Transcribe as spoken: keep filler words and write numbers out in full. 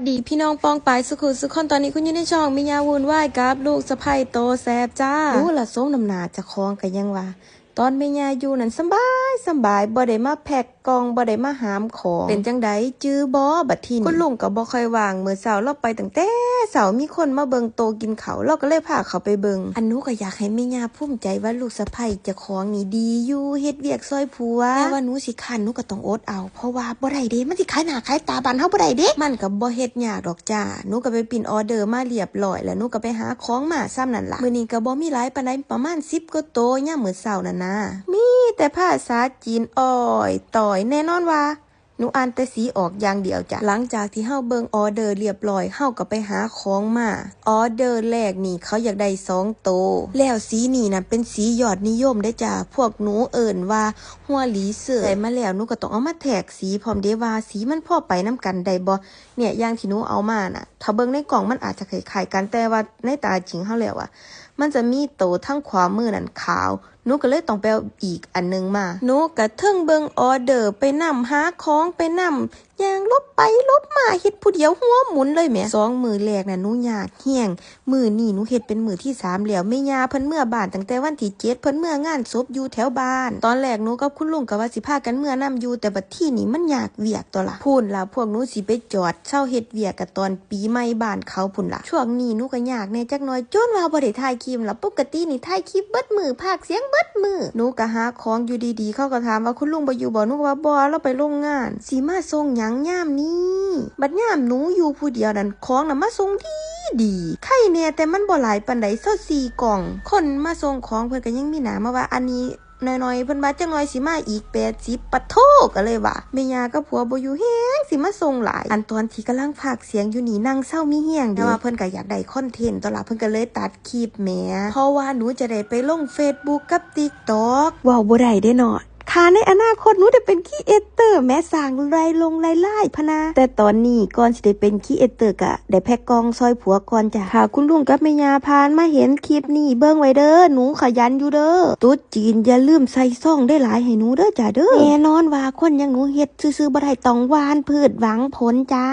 ดีพี่น้องปองปายสุขุสุขคน ตอนนี้คุณอยู่ในช่องแม่ย่าวุ่นวายกับลูกสะใภ้โตแสบจ้า รู้ละสมน้ำหน้าเจ้าของก็ยังว่า ตอนแม่ย่าอยู่นั่นสำบายสำบาย บ่ได้มาแพ็คกล่อง บ่ได้มาหามของ เป็นจังใดจื่อบ่บัดทีนี้ คุณลุงก็บ่ค่อยว่าง มื้อเช้าลาวไปตั้งแต่เช้า มีคนมาเบิ่งโตกินข้าว ลาวก็เลยพาเขาไปเบิ่ง อันหนูก็อยากให้แม่ย่าภูมิใจว่าลูกสะใภ้เจ้าของนี่ดีอยู่ เฮ็ดเวียกซอยผัว แต่ว่าหนูสิคัน หนูก็ต้องอดเอา เพราะว่าบ่ได้เด้ มันสิขายหน้าขายตาบ้านเฮาบ่ได้เด้ มันก็บ่เฮ็ดยากดอกจ้า หนูก็ไปปริ้นออเดอร์มาเรียบร้อย แล้วหนูก็ไปหาของมาส่ำนั่นล่ะ มื้อนี้ก็บ่มีหลายปานใด ประมาณสิบกว่าโต ยามมื้อเช้านั่นนะ มีแต่ภาษาจีนอ้อยต่อย แน่นอนว่า หนูอ่านแต่สีออกอย่างเดียวจ้ะ หลังจากที่เฮาเบิ่งออเดอร์เรียบร้อย เฮาก็ไปหาของมา ออเดอร์แรกนี่เขาอยากได้สองโต แล้วสีนี่นะเป็นสียอดนิยมเด้อจ้า พวกหนูเอิ้นว่าฮัวหลีเซอร์ ได้มาแล้วหนูก็ต้องเอามาแทรกสีพร้อมเด้ ว่าสีมันพอไปนำกันได้บ่ เนี่ยอย่างที่หนูเอามาน่ะ ถ้าเบิ่งในกล่องมันอาจจะคล้ายๆกัน แต่ว่าในตาจริงเฮาแล้วอะ มันจะมีโตทางขวามือนั่นขาว หนูก็เลยต้องไปเอาอีกอันหนึ่งมา หนูก็เทิงเบิ่งออเดอร์ไปนำ หาของไปนำ ย่างหลบไปหลบมา เฮ็ดผู้เดียวหัวหมุนเลยแหม สองมื้อแรกน่ะหนูยากแฮง มื้อนี้หนูเฮ็ดเป็นมื้อที่สามแล้ว แม่ย่าเพิ่นเมือบ้านตั้งแต่วันที่เจ็ด เพิ่นเมืองานศพอยู่แถวบ้าน ตอนแรกหนูกับคุณลุงก็ว่าสิพากันเมือนำอยู่ แต่บัดทีนี้มันยากเวียกตั๊วล่ะ พู้นล่ะพวกหนูสิไปจอดเซาเฮ็ดเวียกก็ตอนปีใหม่บ้านเขาพู้นล่ะ ช่วงนี้หนูก็ยากแหน่จักหน่อย จนว่าบ่ได้ถ่ายคลิปล่ะ ปกตินี่ถ่ายคลิปเบิดมื้อ พากย์เสียงเบิดมื้อ หนูก็หาของอยู่ดีๆ เขาก็ถามว่า คุณลุงบ่อยู่บ่ หนูก็ว่า บ่ ลาวไปโรงงาน สิมาส่งหยังยามนี้ บัดยามหนูอยู่ผู้เดียวนั่น ของน่ะมาส่งดีดี ไข่แหน่แต่มันบ่หลายปานใด ซาวสี่กล่อง คนมาส่งของเพิ่นก็ยังมีหน้ามาว่า อันนี้น้อยๆ เพิ่นว่าจักหน่อยสิมาอีกแปดสิบ ปะโท้ ก็เลยว่า แม่ย่ากับผัวบ่อยู่แฮงสิมาส่งหลาย อันตอนที่กำลังพากย์เสียงอยู่นี่นั่งเซามีแฮงเด้ แต่ว่าเพิ่นก็อยากได้คอนเทนต์ตั๊วล่ะ เพิ่นก็เลยตัดคลิปแหม เพราะว่าหนูจะได้ไปลงเฟซบุ๊กกับติ๊กต็อก เว้าบ่ได้เด้เนาะ ถ้าในอนาคตหนูได้เป็นครีเอเตอร์แหม สร้างรายลงรายได้พะนา แต่ตอนนี้ก่อนสิได้เป็นครีเอเตอร์ก็ได้แพ็คกล่องซอยผัวก่อนจ้ะ ถ้าคุณลุงกับแม่ย่าผ่านมาเห็นคลิปนี้เบิ่งไว้เด้อ หนูขยันอยู่เด้อ ตรุษจีนอย่าลืมใส่ซองได้หลายให้หนูเด้อจ้ะเด้อ แน่นอนว่าคนอย่างหนูเฮ็ดซื่อๆบ่ได้ ต้องหว่านพืชหวังผลจ้า